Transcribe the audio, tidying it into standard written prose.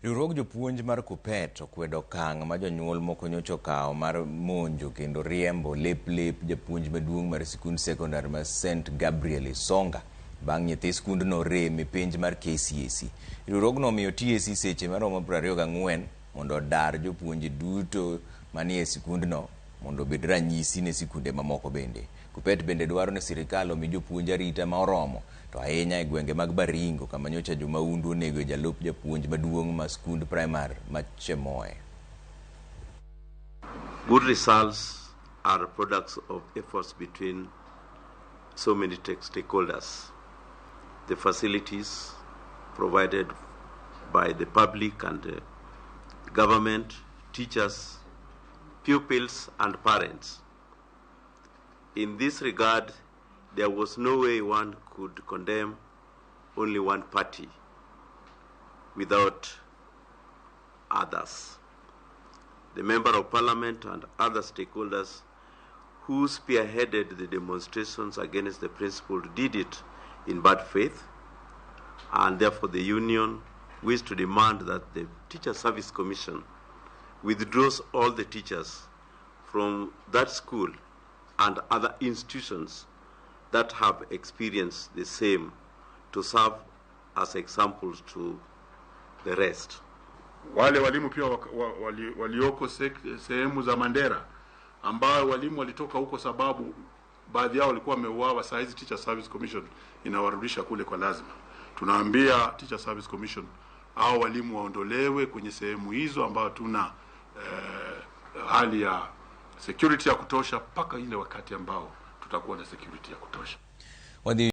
Riwruog jopuonj mar KUPPET okwedo okang' ma jonyuol moko nyocha okawo mar monjo kendo riembo lep lep japuonj maduong' mar sikund sekondar ma St Gabriel Isonga bang' nyithi skundno rem e penj mar KCSE. Riwruogno omiyo TSC seche maromo 24 mondo odar jopuonje duto manie sikundno mondo obed ranyisi ne sikunde mamoko bende. KUPPET bende dwaro ni sirikal omi jopuonj arita ma oromo to ahinya e gwenge mag Baringo kama nyocha jomaundu onego jalup japuonj maduong' ma skund primar ma Chemoe. Good results are products of efforts between so many stakeholders. The facilities provided by the public and the government, teachers, pupils, and parents. In this regard, there was no way one could condemn only one party without others. The Member of Parliament and other stakeholders who spearheaded the demonstrations against the principal did it in bad faith, and therefore the union wished to demand that the Teacher Service Commission withdraws all the teachers from that school and other institutions that have experienced the same to serve as examples to the rest. Wale walimu pia walioko sehemu za Mandera ambayo walimu walitoka huko sababu baadhi yao walikuwa wameuawa. Saa hizi Teacher Service Commission inawarudisha kule kwa lazima. Tunaambia Teacher Service Commission au walimu waondolewe kwenye sehemu hizo ambayo tuna hali ya security ya kutosha mpaka ile wakati ambao tutakuwa na security ya kutosha. Wadhi